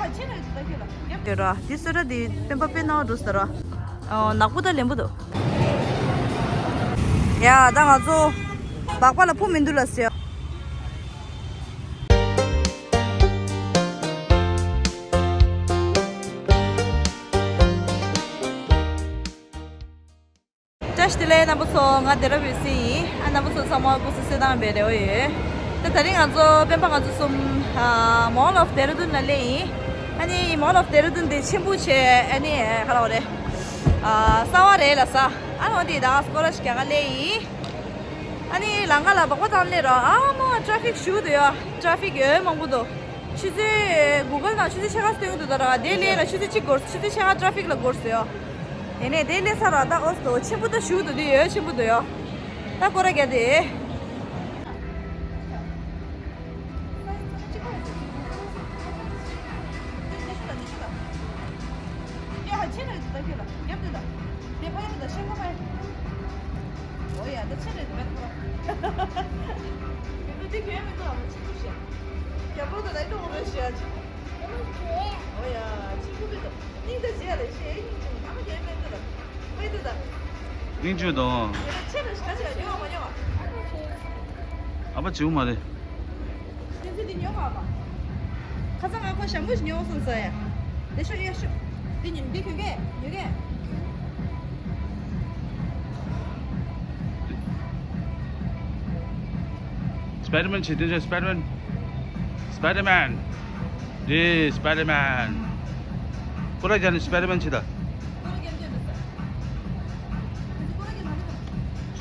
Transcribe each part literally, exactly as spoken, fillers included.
ཡོད་ར། འདི་སོ་ར་འདི་སྤེན་པ་དཔེ་ནག་འགྲོ་ས་ར། ཨོ། ནག་པོ་ད་ལེན་པོ་འདུག་ཡ་ད་ང་ཚོ་སྦག་སྦག་ལ་ཕུ་མི་འདུག་ལ་ཟེར། བཀྲ་ཤིས་བདེ་ལེགས་རྣམ་པ་ཚོ། ང་ལྡེ་ར་བུས་སི་ཡིན། ཨ་རྣམ་པ་ཚོ་ཚང་མ་སྐུ་གཟུགས་གསལ་ཐང་སྦེ་རེ་བ་ཡོད། ད་དེ་རིང་ང་ཚོ་སྤེན་པ་ང་ཚོ་གསུམ་ཨ་Mall of Dehradun ལ་སླེབས་ཡིན། ཨ་ནི་Mall of Dehradun དེ་ཆེན་པོ་བྱས། ཨ་ནི་ག་རེ་ལབ་དགོས་རེད། ཨ་གསར་པ་རེད་ལ་ས། ཨ་ནི་འོ་དེ་ད་སྐོར་ར་ཞིག་རྒྱག་ག་སླེབས་ཡིན། ཨ་ནི་ལམ་ཁ་ལ་སྦག་སྦག་བཏང་སླེབས་ར། ཨ་མ་ཊ་ཕིག་ཞེ་པོ་འདུག་ཡ། ཊ་ཕིག་ཡོད་མང་པོ་འདུག་ཆུ་ཚོད་Google ནང་ཆུ་ཚོད་ཕྱེད་ཀ་སྟོན་གྱི་འདུག་ད་ར། དེ་སླེབས་ལ་ཆུ་ཚོད་གཅིག་འགོར། ཆུ་ཚོད་ཕྱེད་ཀ་ཊ་ཕིག་ལ་འགོར་སོང་ཡ། དེ་ནས་དེ་སླེབས་ཚར་ར། ད་ཨོ་སྟོ་ཆེན་པོ་ད་ཞེ་པོ་འདུག་འདི་ཡོད་ཆེན་པོ་འདུག་ཡ། ད་སྐོར་ར་རྒྱག་དེ། ཡ་ཧ་ཆེ་རེད་ད་ཁྱོད་ལ་རྒྱབ་དེ་ད། དེ་ཕ་ཡ་ད་ཤེས་ཁ་ཕ་ཡ། ཨོ་ཡ་ད་ཆེ་རེད་ད་ཁོ། ཡ་ད་དེ་གས་མེད་ད་ཆེ་ཁུ་ཤ། རྒྱབ་ལོ་ད་ད་ཏོ་རེ་ཤ་ཆེ། ཨོ་ཡ་ཆེ་ཁུ་མེད་ད། སྙིང་ད་རྗེས་ལ་ཤེས་སྙིང་ཆེ་ཨ་མ་གས་མེད་ད། མེད་ད་ད། སྙིང་རྗེ་དང་། ཡ་ད་ཆེ་རེད་ཤ་ཆེ་ཡོད་མ་ཡོད། ཨ་ཕ་བྱེད་མ་རེད། ཁྱེད་ཚོས་འདི་ཉོ་ག་པ། ཁ་སང་ང་ཁོ་ཞྭ་མོ་ཞིག་ཉོ་སོང་ཟེར་ཡ། འདི་ཤོག་ཡ་ཤོག་འདི་ཉོ། འདི་གྱོན་གས་ཉོ་གས། སྤའི་ཌར་མེན་བྱེད་དེ། སྤའི་ཌར་མེན། སྤའི་ཌར་མེན། འདི་སྤའི་ཌར་མེན། ཁོ་ར་རྒྱ་ནི་སྤའི་ཌར་མེན་བྱེད་ད།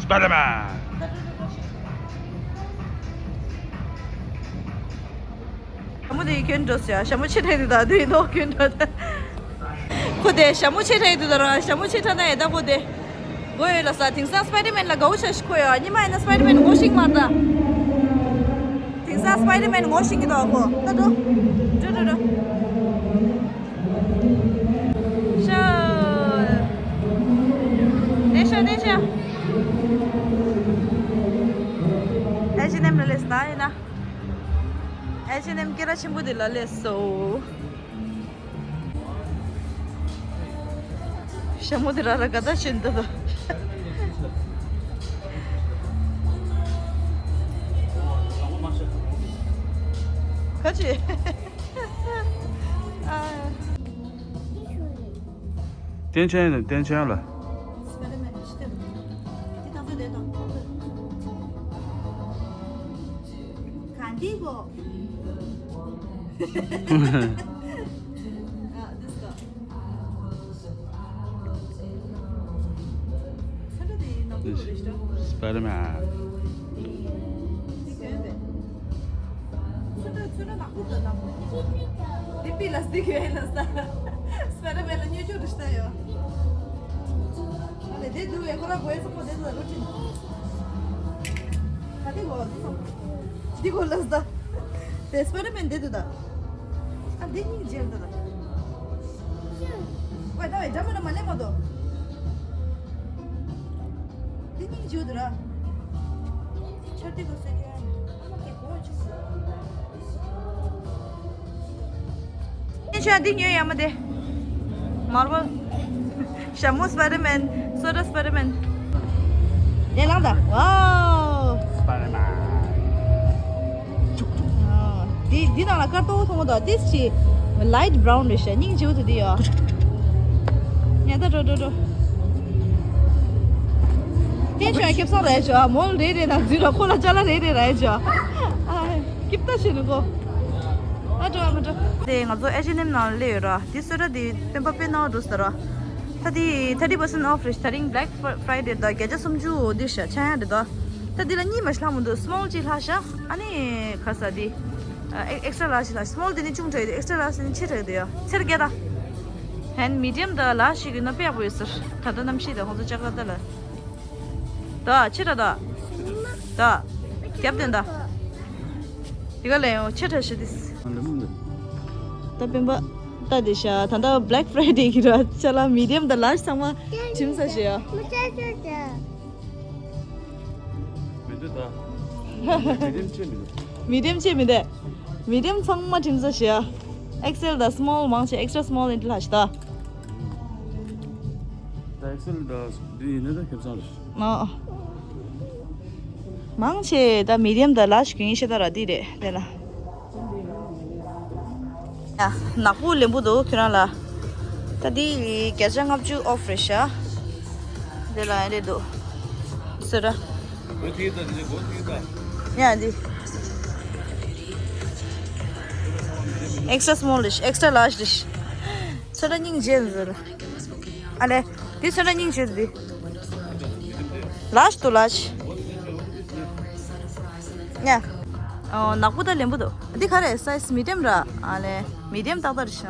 སྤའི་ཌར་མེན། ཞྭ་མོ་དེ་གྱོན་འགྲོ་ཟེར་ཡ། ཞྭ་མོ་ཆེ་དྲགས་འདུག་ད་དེ་ནོ་གྱོན་འགྲོ་ད། ཁོ་དེ་ཞྭ་མོ་ཆེ་དྲགས་འདུག་ད་ར། ཞྭ་མོ་ཆེ་དྲགས་ན་ཡ་ད་ཁོ་དེ་དགོས་ཡོད་ལ་ས། དེང་སང་སྤའི་ཌར་མེན་ལ་དགའ་བོ་ཆགས་ཤིག་ཁོ་ཡ། ཉི་མ་ཡིན་ན་སྤའི་ཌར་མེན་ངོ་ཤེས་མ་རེད་ད། དེང་སང་སྤའི་ཌར་མེན་ངོ་ཤེས་ཀྱི་འདུག་ཁོ། ད་འགྲོ། འགྲོ་འགྲོ་འགྲོ། ཤོ། ནས་ཤོ་ནས་ཤོ། ཨེཆ་ཨེན་ཨེམ་ལ་སླེབས་ད་ཡིན་ན། ཨེཆ་ཨེན་ཨེམ་སྐེ་རགས་ཆེན་པོ་དེ་ལ་སླེབས་སོ། ཞྭ་མོ་དེ་ར་ར་ག་ད་ཤིན་ཏུ་དོ། ཁ་ཅིག་ཨ། ཏན་ཆན་ཡིན། ཏན་ཆན་ལ། ག་འདི་གོ། ཨ། འདི་སྐ། ཚོན་ཁྲ་དེ་ནག་པོ་རེད་ཤག་སྤའི་ཌར་མེན། འདི་གྱོན་པས། ཚོན་ཁྲ་ཚོན་ཁྲ་ནག་པོ་དང་ནག་པོ། འདི་པི་ལ་སི་ཏིག་ཡོད་ལ་ས། སྤའི་ཌར་མེན་ལ་སྨྱོ་ཆུ་རེ་ཤ་ཡོད། ཨ་ལེ་དེ་འདུག་བས་ཁོ་ར་གོ་ཡ་ས་ཁོ་དེ་འདུག་ལ་རོ་ཅི། ད་འདི་གོ་འདི་སོང་། འདི་གོ་ལ་ས། དེ་སྤའི་ཌར་མེན་དེ་འདུག་ད། ཨ་འདི་གཉིས་མཇལ་འདུག་ད། ཝེ་ད་ཝེ་འདྲ་མི་འདྲ་མ་ལེན་མ་དོ། འདི་གཉིས་མཇལ་འདུག་ར། ཆར་དེ་གོ་སོ་ཁྱེར། ཨ་མ་དེ་གོ་ཆུ། ཨེ་ཤ་འདི་ཉོས་ཡ་མ་དེ། མར་བལ། ཞྭ་མོ་སྤའི་ཌར་མེན། སོ་ཌ་སྤའི་ཌར་མེན། ཡ་ལང་ད། ཝའོ། སྤའི་ཌར་མེན། འདི་འདི་ནང་ལ་དཀར་ཏོག་མཐོང་གི་འདུག་འདི་ཅི། ལའིཊ་བྷ་རའུན་རེད་ཤག་སྙིང་རྗེ་པོ་འདུག་འདི་ཡོ། ཡ་ད་འགྲོ་འགྲོ་འགྲོ། ཏན་ཆོན་ཁེ་བཟང་རེད་ཅོ། མོལ་རེ་རེ་ན་འཛུལ་ར་ཁོ་ལ་ཅ་ལག་རེ་རེ་རེད་ཅོ། ཨ་སྐྱིད་པ་བྱེད་ནུ་གོ། ཨ་འགྲོ་ཨ་མ་འགྲོ། དེ་ང་ཚོ་ཨེཆ་ཨེན་ཨེམ་ནང་སླེབས་ཡོད་ར། དེ་སོ་ཌ་དེ་སྤེན་པ་དཔེ་ནག་འགྲོ་ས་ར། ད་དེ་thirty percent off རེད། ད་རིང་Black Friday རེད། ད་བརྒྱ་ཆ་སུམ་ཅུ་འདི་ཤ་ཆ་ཡ་རེད་ད། ད་འདི་ལ་གཉིས་མ་ཤི་ལྷག་མི་འདུག་སི་མོལ་གཅིག་ལྷག་ཤག་ཨ་ནི་ག་ས་འདི་ཨེག་སི་ཊ་ར་ལཱར་ཇི་ལྷག་སི་མོལ་འདི་ནི་ཆུང་དྲགས་ཡོད། ཨེག་སི་ཊ་ར་ལཱར་ཇི་ནི་ཆེ་དྲགས་ཡོད། ཚེར་བརྒྱད་ད། ཧན་མི་ཌི་ཡམ་དང་ལཱར་ཇི་ཞིག་ཡོད་ན་དཔེ་ཡག་པོ་ཡོད་ཟེར། ད་ལྟ་གནམ་གཤིས་དང་ཁོང་ཚོ་ལྕགས་ཀ་ད་ལ། ད་ཕྱི་ལ་ད། ད། རྒྱབ་དོན་ད། དེ་ག་ལ་ཡང་ཕྱི་ཁྲ་ཞི་དིས། ད་སྤེན་པ། ད་དེ་ཤ་ད་ད་Black Friday གི་ར་ཅ་ལག་མི་ཌི་ཡམ་དང་ལཱར་ཇི་ཚང་མ་ཁྲིམས་ས་ཞེ་ཡ། མི་འདུག་ད། མི་ཌི་ཡམ་ཆེ་མི་འདུག་མི་ཌི་ཡམ་ཆེ་མི་འདུག་མི་ཌི་ཡམ་ཚང་མ་ཁྲིམས་ས་ཞེ་ཡ། ཨེག་སི་ཨེལ་དང་སི་མོལ་མང་ཆེ་ཨེག་སི་ཊྲ་སི་མོལ་ཡིན་ལ་ཤི་ད། ད་ཨེག་སི་ཨེལ་དང་འདི་ཡིན་ན་ད་ཁེབས་ཚང་རེད། ཨ། མང་ཆེ་ད་མི་ཌི་ཡམ་དང་ལཱར་ཇི་གྱོན་ཤེས་ད་ར་འདི་རེད་དེ་ལ། ཡ། ནག་པོ་ལེན་པོ་འདུག་ཁྱོད་རང་ལ། ད་འདི་བརྒྱ་ཆ་ལྔ་བཅུ་ཨོཕ་རེད་ཤག་དེ་ལ་ཨེ་རེད་འདུག་སོ་ར། ཡ་འདི། ཨེག་སི་ཊྲ་སི་མོལ་རེད་ཤག་ཨེག་སི་ཊྲ་ལཱར་ཇི་རེད་ཤག་སོ་ར་སྙིང་རྗེ་འདུག་སོ་ར། ཨ་ལེ། འདི་སོ་ར་སྙིང་རྗེ་འདུག་ལཱར་ཇི་འདུག་ལཱར་ཇི། ཡ། ཨོ། ནག་པོ་ད་ལེན་པོ་འདུག་འདི་ག་རེ་སའི་ཛི་མི་ཌི་ཡམ་ར། ཨ་ལེ། མི་ཌི་ཡམ་ཏག་ཏག་རེད་ཤག་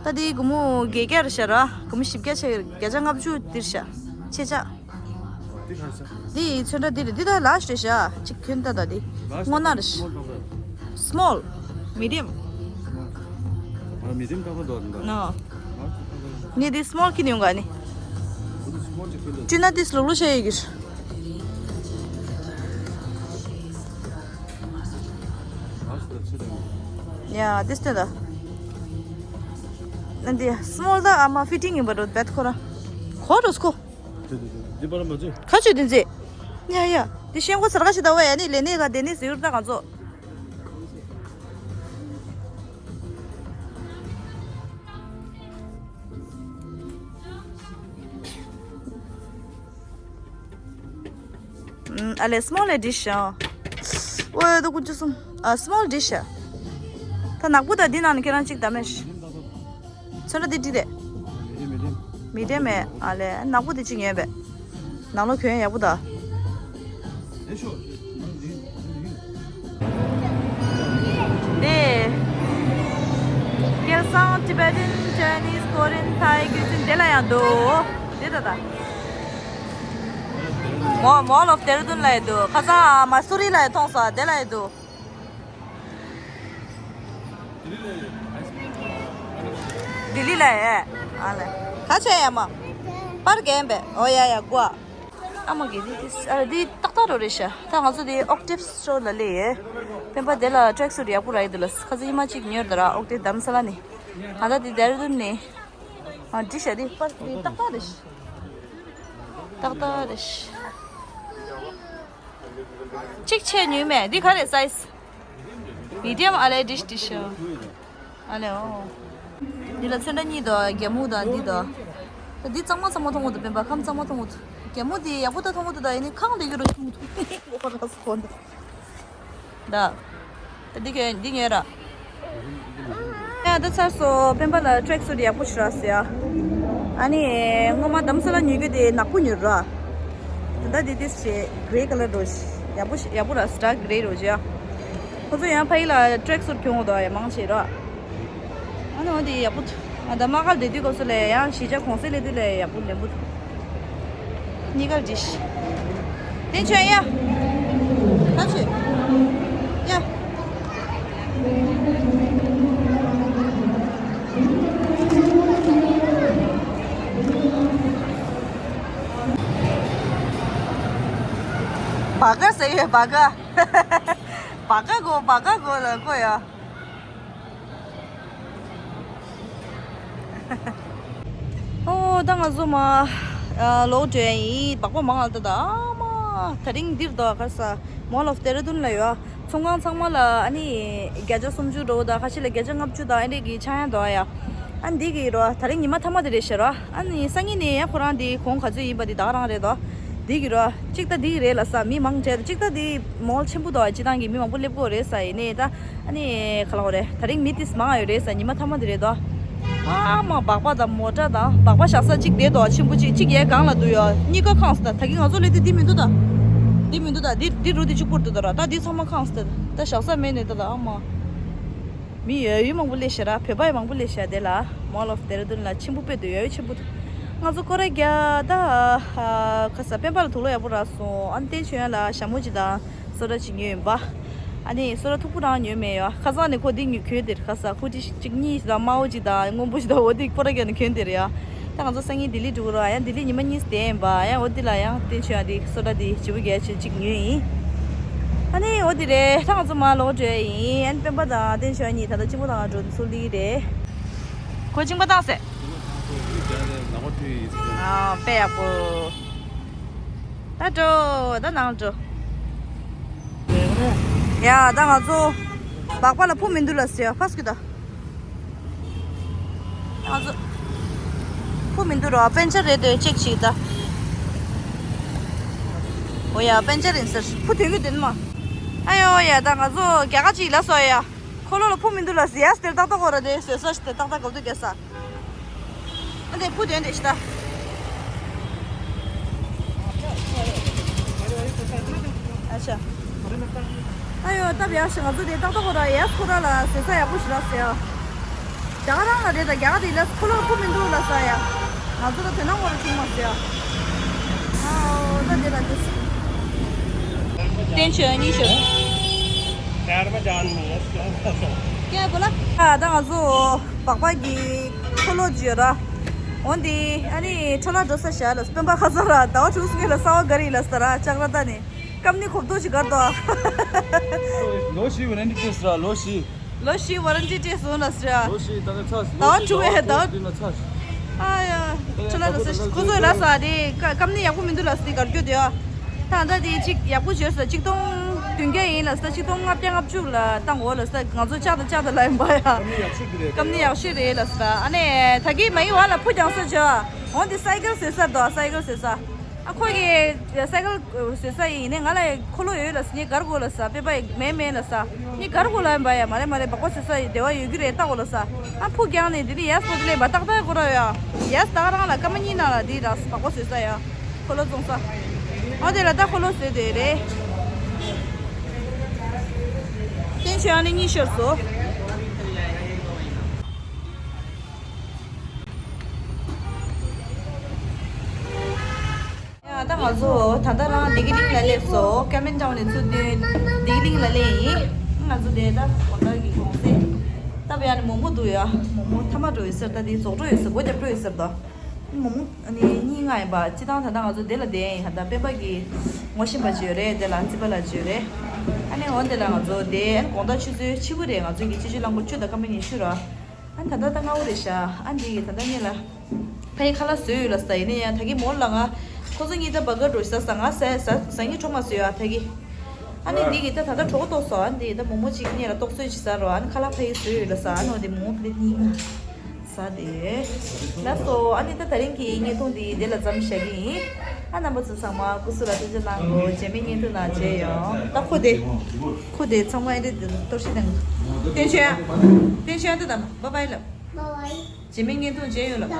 ད་འདི་སྒོར་མོ་བརྒྱད་བརྒྱ་རེད་ཤག་ར། སྒོར་མོ་བཞི་བརྒྱ་ཆགས་ཡོད། བརྒྱ་ཆ་ལྔ་བཅུ་འདིར་ཤག་ཆེ་ཆག་འདི་ག་རེ་ཟེར། འདི་ཚོན་ཁྲ་འདི་རེད། འདི་ད་ལཱར་ཇི་རེད་ཤག་ཅིག་ཁྱོན་ད་ད་འདི། ལཱར་ཇི་སྔོ་ནག་རེད་ཤག་སི་མོལ་ཏག་ཏག་སི་མོལ། མི་ཌི་ཡམ། ཨ། མི་ཌི་ཡམ་ཏག་ཏག་འདུག་ད། ནོ། ལཱར་ཇི་ཏག་ཏག་ཡོད། ངས་འདི་སི་མོལ་ཁྱེར་ནས་ཡོང་ག་ནི། འདི་སི་མོལ་ཅིག་ཁྱེར་འདུག་བཅུ་ན་འདི་ལུག་ལུག་ཤ་ཡོད་ཀྱི་རེད། ཡ། འདི་སྟོན་ད། ན་འདི་སི་མོལ་ད་ཨ་མ་ཕི་ཊིང་ཡིན་པ་འགྲོ་བེད་ཁོ་ར། ཁོ་རོ་སྐོ། འདི་པར་མ་བྱེད། ཁ་ཆུ་འདི་མཛེས། ཡ་ཡ། འདི་ཤེང་སྒོ་ཚར་ཁ་ཞིག་ད་བས་ཡ་ནི་ལས་ནས་ལ་དེ་ནས་ཟེར་ཡུར་ད་ག་ཚོ། ཨ་ལེ། སི་མོལ་ལས་འདི་ཤ། ཨོ་ཡ་ད་ཀུན་ཅི་སུམ། ཨ། སི་མོལ་འདི་ཤ། ད་ནག་པོ་ད་འདི་ནང་ནས་ཁྱེད་རང་གཅིག་ད་མེད་ཤ། ཚོན་ཁྲ་འདི་འདི་རེད། མི་འདྲ་མེད། ཨ་ལེ། ནག་པོ་འདི་གཅིག་ཉོས་པས། ནང་ལོགས་གྱོན་ཡག་པོ་ད། འདི། སྐལ་བཟང་Tibetan Chinese Korean Thai རྒྱུ་ཆེན་དེ་ལ་ཡང་འདུག་འདི་ད་ད། མོ་Mall of Dehradun ལ་ཡང་འདུག་ཁ་སང་མ་སུ་རི་ལ་ཡང་མཐོང་སོང་དེ་ལ་ཡང་འདུག་ལྡི་ལི་ལ་ཡང་། ཨ་ལེ། ག་ཆེ་ཡ་མ། པར་རྒན་པས། ཨོ་ཡ་ཡ་གོ། ཨ་མ་གི་འདི་འདི་ཨ་འདི་ཏག་ཏག་རོ་རེད་ཤག་ད་ང་ཚོ་འདི་ཨོག་ཊིབ་སི་ཊོར་ལ་སླེབས་ཡོད། སྤེན་པ་དེ་ལ་ཊེག་སུཊ་ཡག་པོ་རག་གི་འདུག་ལ། ཁ་ཚ་ཉི་མ་གཅིག་ཉོས་ད་ར་ཨོག་ཊིབ་དྷ་རམ་ས་ལ་ནས། ང་ད་འདི་ལྡེ་ར་ལྡུན་ནས། ཨ་འདི་ཤག་འདི་པར་འདི་ཏག་ཏག་རེད་ཤག་ཏག་ཏག་རེད་ཤག་གཅིག་ཆེ་ཉུང་མེད། འདི་ག་རེ་སའི་ཛི། མི་ཌི་ཡམ། ཨ་ལེ། འདི་འདི་ཤག་ཨ་ལེ། ཨོ། འདི་ལ་ཚོན་ཁྲ་གཉིས་འདུག་རྒྱ་སྨུག་དང་འདི་འདུག་ད་འདི་གཙང་མ་གཙང་མ་མཐོང་གི་འདུག་སྤེན་པ་ཁམས་གཙང་མ་མཐོང་གི་འདུག་རྒྱ་སྨུག་འདི་ཡག་པོ་ད་མཐོང་གི་འདུག་ད་ཡིན་ནའི་ཁང་འདི་གི་རུ་མཐོང་གི་འདུག་ཨོ་ཁ་ར་སི་ཁོ་འདུག་ད། ད་འདི་ག་འདི་ཉོས་ར། ཡ་ད་ཚར་སོང་། སྤེན་པ་ལ་ཊེག་སུཊ་ཡག་པོ་ཞིག་རག་སོང་ཡ། ཨ་ནི་སྔོན་མ་དྷ་རམ་ས་ལ་ཉོས་རྒྱུ་དེ་ནག་པོ་ཉོས་ར། ད་ལྟ་འདི་ཏིས་བྱས་གྷེ་རེ་ཀ་ལར་འགྲོ་ཞིག་ཡག་པོ་ཞིག་ཡག་པོ་ར་སི་ཊར་གྷེ་རེ་རོ་ཞིག་ཡ། ཁོ་ཚོ་ཡང་ཕ་གི་ལ་ཊེག་སུཊ་གྱོན་འོ་དོ་ཡ་མང་ཆེ་ར། ཨ་ནི་འོ་དེ་ཡག་པོ་འདུག་ང་ད་དམག་སྒར་བསྡད་དུས་སྐབས་སུ་ལ་ཡང་གཞིས་ཆགས་གུང་སེང་སླེབས་དུས་ལ་ཡག་པོ་ལེན་པོ་འདུག་གཉིས་ཀར་འགྲིག་ཤག་དེ་ཆོས་ཡ། ཁ་ཆོས། ཡ། བ་ག་ཟེར་ཡོད་བ་ག་བ་ག་གོ་བ་ག་གོ་ལ་གོ་ཡ། ཨོ་ད་ང་ཚོ་མ་ལོག་འགྲོ་ཡ་ཡིན། སྦག་སྦག་མང་ང་ད་ད་ཨ་མ་དེ་རིང་འདིར་འདུག་ག་ས་Mall of Dehradun ལ་ཡོད། ཚོང་ཁང་ཚང་མ་ལ་ཨ་ནི་བརྒྱ་ཆ་སུམ་ཅུ་འགྲོ་ད་ཁ་ཤས་ལ་བརྒྱ་ཆ་ལྔ་བཅུ་དང་ཨ་འདྲས་ཀྱི་ཆག་ཡ་འདུག་ཡ། ཨ་འདི་གི་རོ་དེ་རིང་ཉི་མ་མཐའ་མ་དེ་རེད་ཤག་རོ། ཨ་ནི་སང་ཉིན་ནས་ཡ་ཁོ་རང་འདི་གོང་ག་ཚོད་ཡིན་པ་འདི་ད་ག་རང་རེད་དོ། འདི་གི་རོ། གཅིག་ད་འདི་གི་རེད་ལ་ས་མི་མང་བྱས་ད་གཅིག་ད་འདི་མོལ་ཆེན་པོ་དོ་སྤྱི་བཏང་གི་མི་མང་པོ་སླེབས་ཀྱི་ཡོད་རེད་ས་ཡིན་ནའི་ད། ཨ་ནི་ག་ལ་འོ་རེད། དེ་རིང་མི་ཏིས་མང་ཡོད་རེད་ས་ཉི་མ་མཐའ་མ་དེ་རེད་དོ། ཨ་མ་སྦག་སྦག་དང་མོ་ཊ་དང་སྦག་སྦག་བཞག་ས་གཅིག་བསྡད་དོ་ཆེན་པོ་གཅིག་གཅིག་ཡའི་སྒང་ལ་འདུག་ཡོ། གཉིས་ཀ་ཁེངས་སོང་ད། ད་གིན་ང་ཚོ་སླེབས་དུས་འདི་མི་འདུག་ད། འདི་མི་འདུག་ད། འདི་འདི་རུ་འདི་གཅིག་པུར་འདུག་ད་ར། ད་འདི་ཚང་མ་ཁེངས་སོང་ད། ད་བཞག་ས་མེད་ནས་ད་ད་ཨ་མ། མི་ཡོད་ཡོད་མང་པོ་སླེབས་ཤག་ར། བོད་པ་ཡང་མང་པོ་སླེབས་ཤག་དེ་ལ་Mall of Dehradun ལ་ཆེན་པོ་དཔེ་འདུག་ཡོད་ཡོད་ཆེན་པོ་འདུག་ང་ཚོ་སྐོར་ར་རྒྱག་ད། ཁ་ས་སྤེན་པ་ལ་དུག་ལོག་ཡག་པོ་རག་སོང་། ཨ་ནི་བསྟན་ཆོས་ཡང་ལ་ཞྭ་མོ་ཅིག་དང་སོ་ཊ་ཅིག་ཉོས་ཡིན་པ། ཨ་ནི་སོ་ཊ་མཐུག་པོ་རང་ཉོས་མེད་ཡོ། ཁ་སང་ནས་ཁོ་འདི་ཉོས་གྱོན་དེར་ཁ་ས་ཧུ་ཌི་ཅིག་གཉིས་ཅིག་དང་དམར་པོ་ཅིག་དང་སྔོན་པོ་ཅིག་དང་འོ་དེ་སྐོར་ར་རྒྱག་ནས་གྱོན་དེར་ཡ། ད་ང་ཚོ་སང་ཉིན་ལྡི་ལི་འགྲོ་གི་ར། ཡང་ལྡི་ལི་ཉི་མ་གཉིས་བསྡད་ཡིན་པ། ཡང་འོ་དེ་ལ་ཡང་བསྟན་ཆོས་ཡང་དེ་སོ་ཊ་དེ་ལྗིད་པོ་རྒྱག་ཆེད་ཅིག་ཉོས་ཡིན། ཨ་ནི་འོ་དེ་རེད། ད་ང་ཚོ་མར་ལོག་འགྲོ་ཡ་ཡིན། ཨ་ནི་སྤེན་པ་དང་བསྟན་ཆོས་གཉིས་ད་ལྟ་གཅིན་པ་བཏང་འགྲོ་ཚུལ་འདི་རེད། ཁོ་གཅིན་པ་བཏང་ཟེར། ཨ་དཔེ་ཡག་པོ། ད་འགྲོ། ད་ནང་འགྲོ། ཡ་ད་ང་ཚོ་སྦག་སྦག་ལ་ཕུ་མི་འདུག་ལ་ཟེར་ཡ། ཕ་སྐུ་ད། ང་ཚོ་ཕུ་མི་འདུག་རོ། པན་ཆར་རེད་དེ་ཅེག་བྱེད་ད། འོ་ཡ་པན་ཆར་ཡིན་ཟེར། ཕུ་དོན་གྱི་དོན་མ། ཨ་ཡོ་ཡ་ད་ང་ཚོ་རྒྱ་གར་ཅིག་ལ་སོ་ཡ། ཁོ་ལོ་ལ་ཕུ་མི་འདུག་ལ་ཟེར་ཡ། སྟེར་ཏག་ཏག་གོ་ར་དེ་ཟེར་ས་ཞིག་དེ་ཏག་ཏག་གོ་དུ་རྒྱ་ས། ཨ་དེ་ཕུ་དོན་དེ་ཤི་ད། ཨ་ཤ། ཨ་ཡོ་སྟབས་ཡག་ཤི། ང་ཚོ་དེ་ཏག་ཏག་གོ་ར་ཡ། ཁོ་ར་ལ་ཟེར་ས་ཡག་པོ་ཞིག་རག་ཟེར་ཡ། རྒྱ་གར་རང་ལ་རེད་ད། རྒྱ་གར་དེ་ལ་ཁོ་ལོ་ཕུ་མི་འདུག་ལ་ཟེར་ཡ། ང་ཚོ་ལ་དོན་དག་གོ་ར་བྱུང་མ་ཟེར་ཡ། ཨའོ་ད་དེ་ལ་དེ་སུ། བསྟན་ཆོས་གཉིས་ཤོར། ཀྱེ་བོ་ལ། ཨ་ད་ང་ཚོ་སྦག་སྦག་གི་ཁོ་ལོ་བརྗོད་ར། འོན་ཏེ་ཨ་ནི་ཁྲོ་ལ་འགྲོ་ས་བཞག་ལ། སྤེན་པ་ཁ་སང་ར་ཟླ་བ་དྲུག་སྔོན་ལ་གསར་པ་ག་རེ་ལ་ཟེར་ར་ལྕགས་ར་ད་ནི། སྐམ་ནི་གོབ་ཏོ་ཞིག་གར་དོ། ལོ་བཞི་ཝ་རན་ཊི་སྤྲད་སོང་ར། ལོ་བཞི། ལོ་བཞི་ཝ་རན་ཊི་སྤྲད་སོང་ལ་ཟེར། ལོ་བཞི་ད་ནི་ཚར། ཟླ་བ་དྲུག་ཡ་ཟླ་བ། ཨ་ཡ། ཁྲོ་ལ་ལ་ཟེར། ཁོ་ཚོས་ལ་ཟེར་དེ་ཀ་སྐམ་ནི་ཡག་པོ་མི་འདུག་ལ་ཟེར། དེ་གར་སྐྱོད་དེ་ཡ། ད་ད་དེ་གཅིག་ཡག་པོ་བྱོས་ཟེར། གཅིག་སྟོང་བདུན་བརྒྱ་ཡིན་ལ་ཟེར། གཅིག་སྟོང་ལྔ་བརྒྱ་ལྔ་བཅུ་ལ་བཏང་འོ་ལ་ཟེར། ང་ཚོ་ལྕགས་དང་ལྕགས་དང་ལ་ཡིན་པ་ཡ། སྐམ་ནི་ཡག་ཤོས་རེད་ལ་ཟེར། ཨ་ནི་ད་གི་མ་ཡིན་བ་ལ་ཕུ་རྒྱང་ས་བྱོས། འོ་དེ་སའི་ཀལ་ཟེར་ས་དོ། སའི་ཀལ་ཟེར་ས། ཨ་ཁོ་གི་སའི་ཀལ་བཟོས་ས་ཡིན་ནའི་ང་ལ་ཁོ་ལོ་ཡོད་ལ་ཟེར། ངས་གར་གོ་ལ་ཟེར། པེ་པ་མེད་མེད་ལ་ཟེར། ངས་གར་གོ་ལ་ཡིན་པ་ཡ། མ་རེད་མ་རེད། སྦག་སྦག་བཟོས་ས་ཡི་བདེ་བ་ཡོད་རྒྱུ་རེད། ལྟ་གོ་ལ་ཟེར། ཨ་ཕུ་རྒྱང་ནས་དེ་ནི་ཡས་པོ་དེ་ལས་མ་ཏག་ཏག་གོ་ར་ཡ། ཡས་ཏག་རང་ལ་སྐར་མ་གཉིས་ནང་ལ་དེ་ར་སྦག་སྦག་བཟོས་ས་ཡ། ཁོ་ལོ་བཙོང་ས། ཨ་དེ་ལ་ད་ཁོ་ལོ་བཟོས་དེ་རེད། བསྟན་ཆོས་ཨ་ནི་གཉིས་ཤོར་སོང་། ཡ་ད་ང་ཚོ་ད་ལྟ་རང་བདེ་སྐྱིད་གླིང་ལ་སླེབས་སོང་། ཀེམ་པིང་ཊའུན་ནས་ཚུར་ཐོན་བདེ་སྐྱིད་གླིང་ལ་སླེབས་ཡིན། ང་ཚོ་དེ་ད་དགོང་དག་གི་གུང་སེང་། ད་བས་ཡ་ནི་མོག་མོག་འདུག་ཡ། མོག་མོག་ཐ་མག་འགྲོ་ཡོད་ཟེར། ད་དེ་རྫོགས་འགྲོ་ཡོད་ཟེར། སྒོ་རྒྱབ་འགྲོ་ཡོད་ཟེར་ད། མོག་མོག་ཨ་ནི་གཉིས་ལྔ་ཡིན་པ། སྤྱི་བཏང་ད་ལྟ་ང་ཚོ་དེ་ལ་བསྡད་ཡིན། ད་ལྟ་སྤེན་པ་གི་ངོ་ཤེས་པ་ཅིག་ཡོད་རེད། དེ་ལ་རྩིས་པ་ལགས་ཅིག་ཡོད་རེད། ཨ་ནི་འོན་དེ་ལ་ང་ཚོ་དེ་ཨ་ནི་དགོང་དག་ཆུ་ཚོད་ཕྱི་པོ་རེད། ང་ཚོ་གི་ཆུ་ཚོད་རླངས་འཁོར་བཅུ་དང་སྐར་མ་ཉི་ཤུ་ར། ཨ་ད་ལྟ་ད་སྔ་པོ་རེད་ཤག་ཨ་འདི་ད་ལྟ་ངེད་ལ་ཕ་ཡི་ཁ་ལག་བཟོས་ཡོད་ལ་ཟེར། ཡིན་ན་ཡང་ད་གི་མོ་ལ་ང་ཁོ་ཚོ་གཉིས་ད་བར་གར་འགྲོ་ཤག་ཟ། ང་ཟ་ཟ་ངས་གྲོགས་མ་བཟོས་ཡོད་ཨ་ད་གི། ཨ་ནི་འདི་གི་ད་ད་ལྟ་གྲོགས་ཏོག་སོ། ཨ་འདི་ད་མོག་མོག་ཅིག་ངེད་ལ་ཏོག་ཚོད་ཅིག་ཟ་རོགས། ཨ་ནི་ཁ་ལག་ཕ་ཡི་བཟོས་ཡོད་ལ་ཟ། ཨ་ནི་འོ་དེ་མོག་མོག་པླེ་ཊི་གཉིས་ལྔ་ཟ་དེ། ལགས་སོ། ཨ་ནི་ད་ད་རིང་གི་བརྙན་ཐུང་འདི་དེ་ལ་མཚམས་བཞག་གི་ཡིན། ཨ་རྣམ་པ་ཚོ་ཚང་མ་སྐུ་གཟུགས་ལ་ཐུགས་རྗེ་གནང་གོ། རྗེས་མའི་བརྙན་ཐུང་ནང་མཇལ་ཡོང་། ད་ཁོ་དེ། ཁོ་དེ་ཚང་མ་ཨེ་འདྲ་གཏོར་བཤིག་དང་། བསྟན་ཆོས། བསྟན་ཆོས་དེ་དང་བ་བའི་ལབ། བ་བའི། རྗེས་མའི་བརྙན་ཐུང་མཇལ་ཡོང་ལབ།